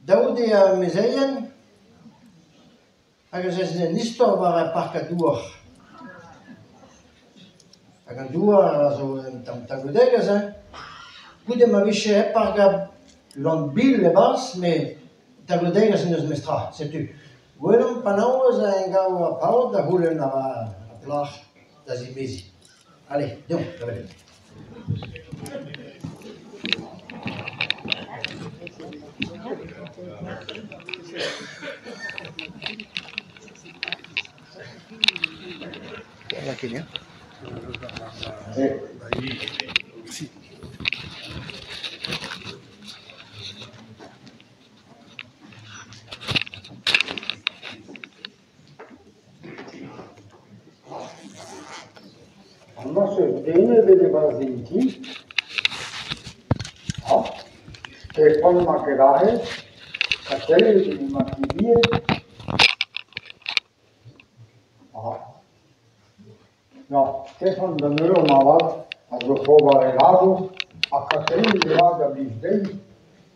Dav eo amezeien hag ez eus un istor war ar parkad douar. Hag an douar a zo un tamm talvoudegezh hein. Goude ma vije hep parkañ lann-bil e-barzh met talvoudegezh n'eus memestra, setu. Gwelomp penaos en gav ar paotr da c'houlenn ar plac'h da zimeziñ. Ale, deomp da welet. Amañ 'z eus den ebet e-barzh en ti ? Ha Stefan n'emañ ket aze, Katellig n'emañ ket ivez. Ha ya, Stefan d'an eur-mañ avat a zo oc'h ober e labour ha Katellig avat a blij dezhi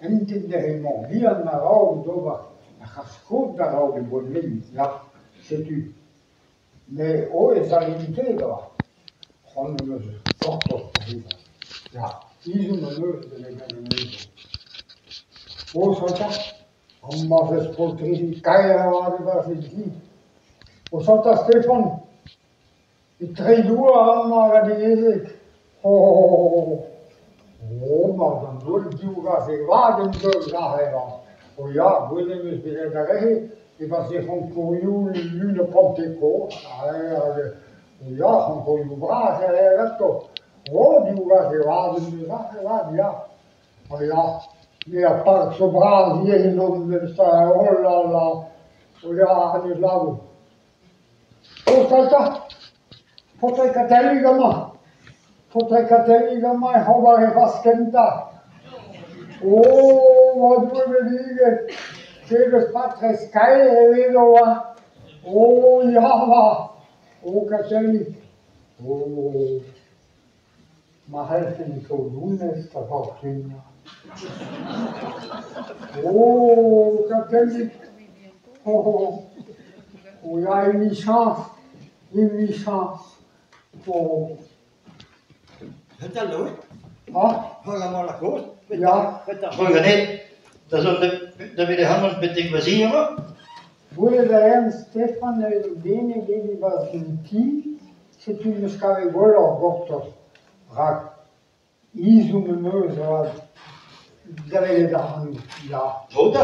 entent dezhi moc'h-bihan a-raok d'ober ar c'hast-skod a-raok e boan-lein, ya setu. Me oh ez arin ket avat, c'hoant am eus gortoz da Ya, ezhomm am eus da lakaat anezhañ. O sañtañ, amañ 'vez poltriji kaer avat e-barzh en ti. O sañtañ Stefan, e treiñ douar amañ gant e gezeg. Oh, mar d'an holl div gazeg vat en deus aze avat. O ya, gwelet em eus bet ar re-se e-barzh he c'honkourioù lun ha Pantekost hag ya, c'honkourioù bras e reer ganto. Oh, div gazeg vat en deus aze avat, ya. Ha ya, me ar park zo bras ivez eno memes oh la la, o ya, en deus labour. O salta, paotr Katellig amañ, paotr Katellig amañ ec'h ober he fas kentañ. O ma Doue benniget, pebezh patrez kaer e vezo hañ ! O ya 'vat ! O Katellig ! O ma c'hellfen kaout honnezh da fortunañ. O Katellig ! O o ya emichañs, emichañs ! O. Petra eo ? Ha ? Ya. Petra ganit da zont da welet ac'hanon betek ma zi amañ ? Gwelet a ran Stefan eo den ebet e-barzh un ti, setu 'm eus kavet gwelloc'h gortoz rak ezhomm am eus avat da welet ac'hanout, ya. Faota ?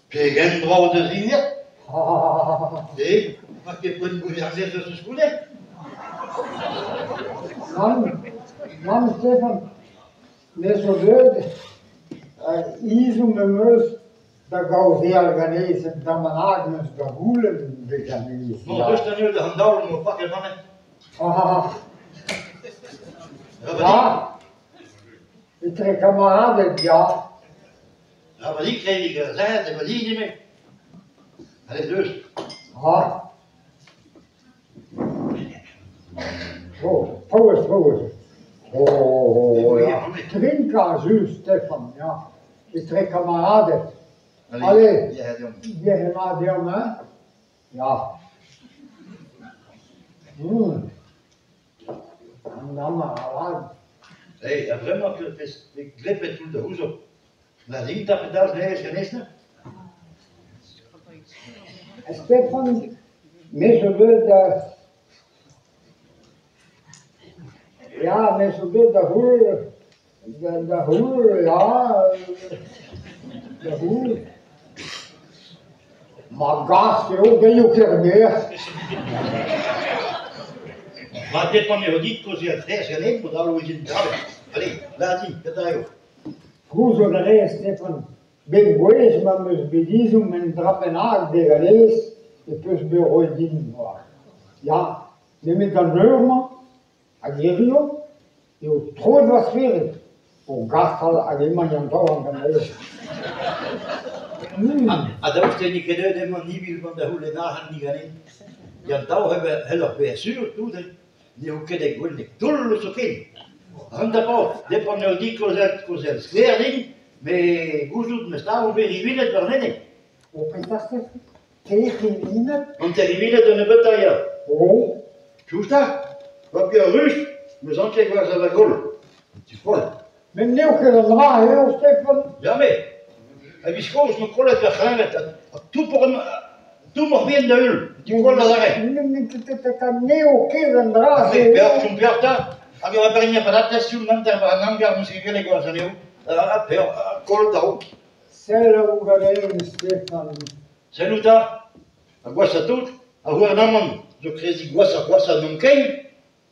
Pegen brav da zined ? Eh, ma ket poent gouzañv koulskoude ? Nann, nann Stefan, me zo deuet ezhomm am eus da gaozeal ganez un tamm bennak 'm eus da c'houlenn diganez. Bon, deus da neuze d'an daol emañ paket ganin. Ya, etre kamaraded, ya. Ha va zi kredig aze, va zi din-me. Allez, deus. Ha. Oh, paouez, paouez. Oh, ya. Trinkañ just, Stefan, ya. Etre kamaraded. Allez, yec'hed mat deomp, hein ? Ya. An amañ avat. Hey, ha bremañ e vez glepet tout da c'houzout. Na rin tapet dalc'h nevez ganez neuze ? Stefan, me zo deuet da... Ya, me zo deuet da c'houll, da c'houll, ya, da c'houll. Ma gast eo dezho Kermaer. Ma depend eo dit kaozeal fraezh ganin, mod all ouzhin dra-benn. Allez, lâr din, petra eo ? Gouzout a rez, Stefan, bep gwezh ma'm eus bet ezhomm un dra bennak diganez e peus bet roet din Ya, nemet d'an eur-mañ hag hiziv eo troet va spered o gastal hag emañ an daouarn ganeoc'h. Ha daoust ha n'eo ket deuet emañ an ibil gant da c'houlenn arc'hant diganin ? Yann Daou e c'helloc'h bezañ sur tout hein. N'eo ket e gwenn toull zoken. Ran da baotr, depend eo dit kaozeal sklaer din, Met gouzout 'm eus 'ta on bet rivinet warlene. O petra Stefan? Te rivinet? Hanter rivinet un nebeutañ ya. Oh! Piv 'ta? Paper ruz 'm eus anket gwerzhet da goll. Un ti foll. Met n'eo ket an dra eo, Stefan. Ya met, a-viskoazh 'm eus kollet va c'hleñved ha tout bihan da heul. Un ti foll adarre. N'eo ket an dra-se eo. Peoc'h, peoc'h 'ta. Hag ur bernier patatez sioul hanter war an hangar 'm eus ket gellet gwerzhañ anezho. Ha peoc'h, koll daou. Selaou ganin, Stefan. Sellout 'ta, ha gwashañ tout, ar c'houarnamant zo krediñ gwashoc'h-gwashañ n'omp ken.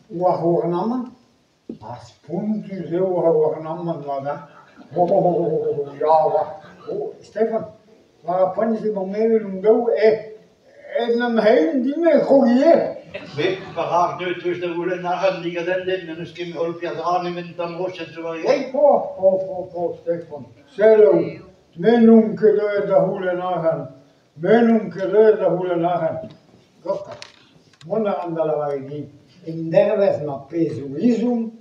War c'houarnamant? Ha spontus eo ar c'houarnamant 'vat hein. Oh ya 'vat. Oh Stefan, war ar poent-se emañ mevel hon daou eh en em c'hein din e krog ivez. Met perak ne teus da c'houlenn arc'hant digant un den n'en deus ket holl peadra nemet un tamm roched zo war e gein? Oh oh oh oh Stefan, selaou, me n'on ket deuet da c'houlenn arc'hant. Me n'on ket deuet da c'houlenn arc'hant. Gortoz, mont a ran da lavaret din, endervezh ma pezo ezhomm,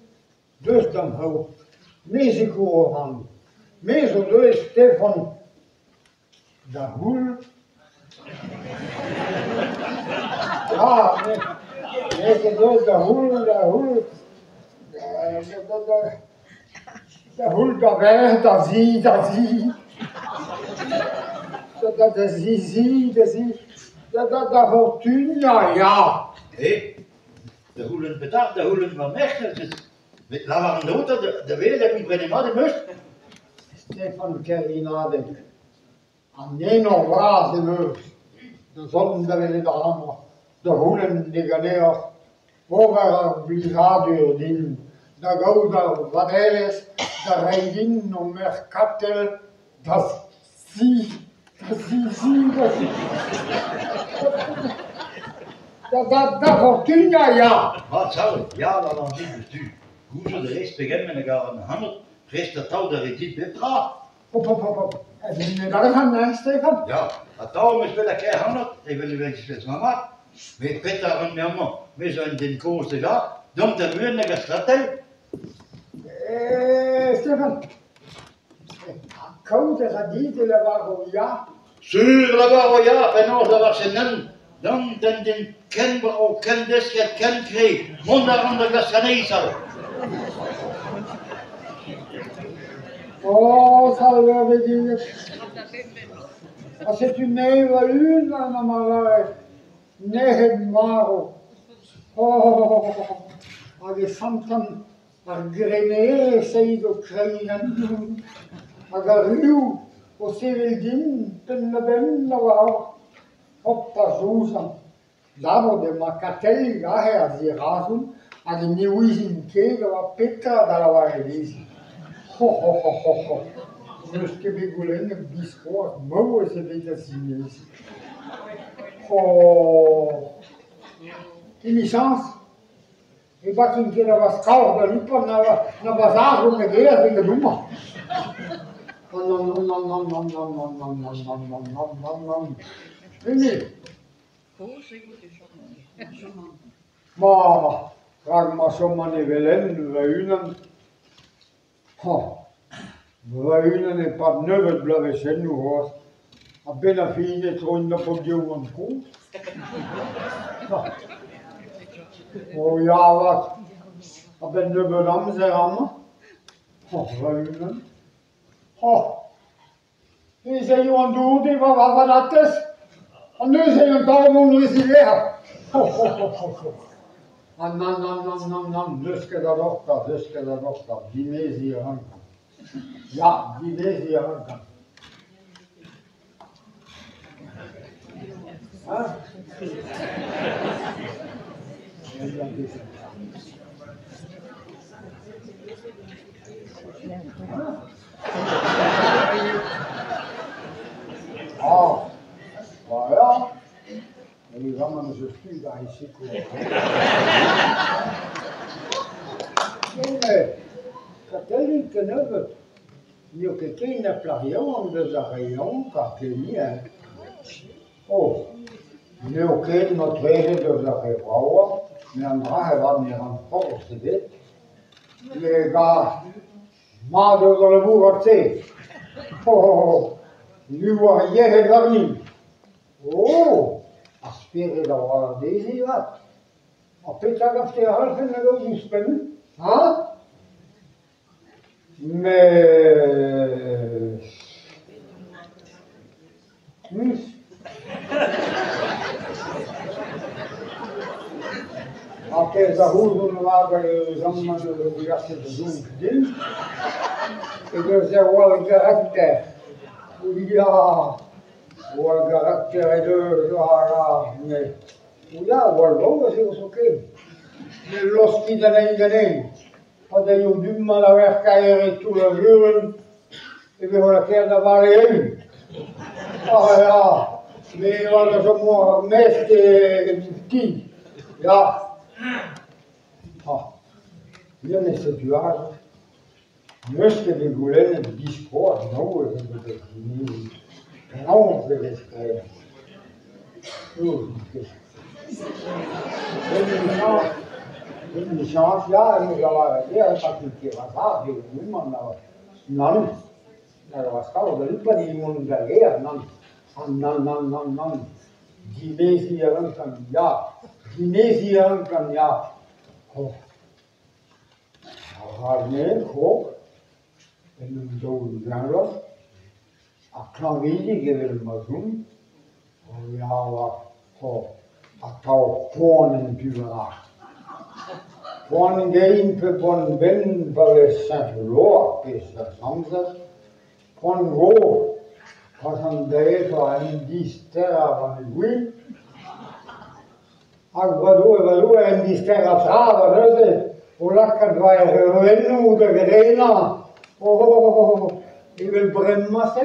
deus d'am c'haout, me 'sikouro ac'hanout. Me zo deuet Stefan da c'houl. Ya, me, me zo deuet da c'houl, da c'houl, da, da, da c'houl da verc'h, da zi, da zi, da, da zi, zi, da zi, da, da, da fortunañ, ya. Eh, da c'houlenn petra? Da c'houlenn ma merc'h, met lavar an dro da welet ha komprenet mat em eus. Stefan Kervinadeg. An enor vras em eus da zont da welet ac'hanoc'h da c'houlenn diganeoc'h ober ar blijadur din da gaout ar vadelezh da reiñ din ho merc'h Katell da zi da zi zi da zi da da da fortunañ ya. Mat sav, ya lavar din diouzhtu. Gouzout a rez pegement a garan ac'hanout, prest atav da reiñ dit pep tra. Hop, hop, hop, hop. Evit ne dalc'han, hein, Stefan? Ya, atav em eus bet lakaet ac'hanout, evel evel displeget ma mab. Met petra a ran-me amañ? Me zo un den kozh dija, deomp da buan hag a-stratell. Eh, Stefan, kaout a ra dit e lavaro ya? Sur lavaro ya, penaos lavarfe nann. Nann d'un den ken brav, ken desket, ken kre. Mont a ran da glask anezhi, sal. Oh, salver Bedilhet. Ha setu me va-unan ha ma lâret nec'het marv. Oh, hag e santan ar grenerezh aet o kreiñ ennon hag ar riv o sevel din penn-da-benn a-walc'h. Hop da soñjal, Dabord emañ Katellig aze a-zirazon hag ne ouezin ket a oa petra da lavaret dezhi. Ho ho ho ho ho N'eus ket bet goulennet biskoazh maouez ebet da zimeziñ. Ho Emichañs ne bakin ket a vaskaoc'h da lipat na bazaroù na gêr betek homañ. Nann nann nann nann nann nann nann nann nann nann nann nann nann nann Eme Ma rak ma choman evel-henn va-unan hañ va-unan e-pad nebeut bloavezhennoù c'hoazh a-benn ar fin e troin da paotr yaouank kozh. O ya avat, a-benn nebeut amzer amañ, hañ va-unan, hañ Ez aio an dour diwar ar vanatez ha neuze an taol-mañ neuze lec'h. Ha nann, nann, nann, nann, nann, n'eus ket a dortañ, n'eus ket a dortañ, dimeziñ a rankan. Ya, dimeziñ a rankan. Hein? Ah, voilà. Evidemment, je suis da sikour. Mais, Katellig kennebeut, n'eo ket ken ar plac'h yaouank deus ar re yaouankañ ken ivez. Oh, n'eo ket marteze deus ar re vravañ, met an dra-se avat ne ran forzh ebet. Me 'gav mat eo da labourat-se. Oh, liv ar yec'hed warni. Oh, ar spered a oa dezhi avat. Ha petra a gavfe a c'hallfen da gaout ouzhpenn, hañ ? Met Ar pezh a c'houzon avat eus amañ zo degaset da soñj din ez eus ur wall garakter ya gwall garakter he deus met ya gwall baour eo zoken ne laosk ket anezhi ganin. Pa deuio du-mañ da verc'h-kaer e toull ar veuleun e vezo lakaet da vale eeun. Ah ya, me avat a chomo ar mestr en ti, ya. Ah, met setu aze, n'eus ket bet goulennet biskoazh penaos e vez graet, penaos e vez graet. Emichañs ya em eus lavaret dezhañ pa ket va zad eo houmañ nann, da lavaret da lipat evit mont d'ar gêr nann, nann, nann, nann, nann, dimeziñ a rankan ya, dimeziñ a rankan ya. Rak-me krog en un daol greñvoc'h ha klañvidik evel ma'z on ya atav poan en tu bennak. Poan gein pe poan benn pa vez cheñch loar pe cheñch amzer, poan gof pa'z an da evañ un disterañ gant e gwin. Hag va Doue, va Doue, un disterañ tra da neuze o lakaat va ervennoù da grenañ. Oh, evel bremañ-se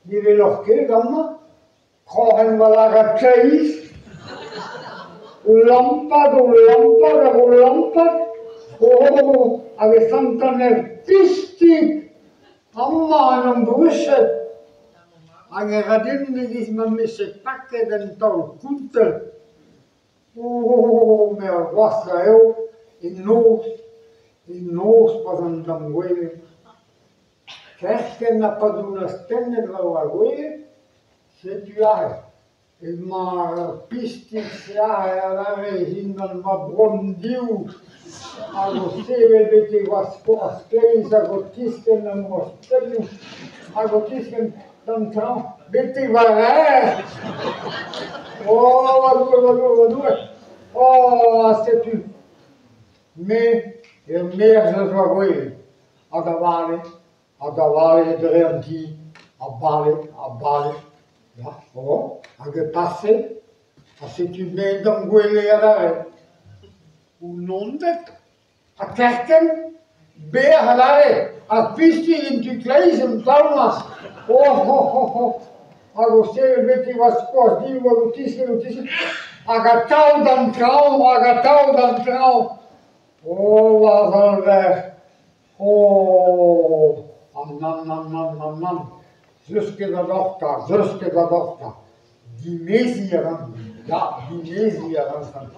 ne weloc'h ket amañ kroc'hen va lagad kleiz o lampat, o lampat hag o lampat. Oh, hag e santan ur pistig amañ en em bruched. Hag e ra din e-giz ma 'm bije paket un taol kontell. Oh, met ar gwashañ eo en noz, en noz pa'z an d'am gwele. Kerkent ha pa 'z on astennet war va gwele, setu aze emañ ar pistig-se aze adarre dindan ma bronn dehoù hag o sevel betek va skoaz kleiz hag o tiskenn d'am c'hostelloù hag o tiskenn d'an traoñ betek va ler. Oh, va Doue, va Doue, va Doue ! Oh, setu me er-maez eus va gwele ha da vale Ha da vale dre an ti, ha bale, ha bale, ya, oh, hag e pase, ha setu me d'am gwele adarre. Unonded, ha kerkent, bec'h adarre, ar pistig en tu kleiz em talmas, oh, oh, oh, oh, hag o sevel betek va skoaz din hag o tiskenn, o tiskenn, hag atav d'an traoñ, hag atav d'an traoñ. Oh, va zalver! Oh, nann, nann, nann, nann, nann, 'zeus ket da dortañ, 'zeus ket da dortañ. Dimeziñ a ran, ya, dimeziñ a ran.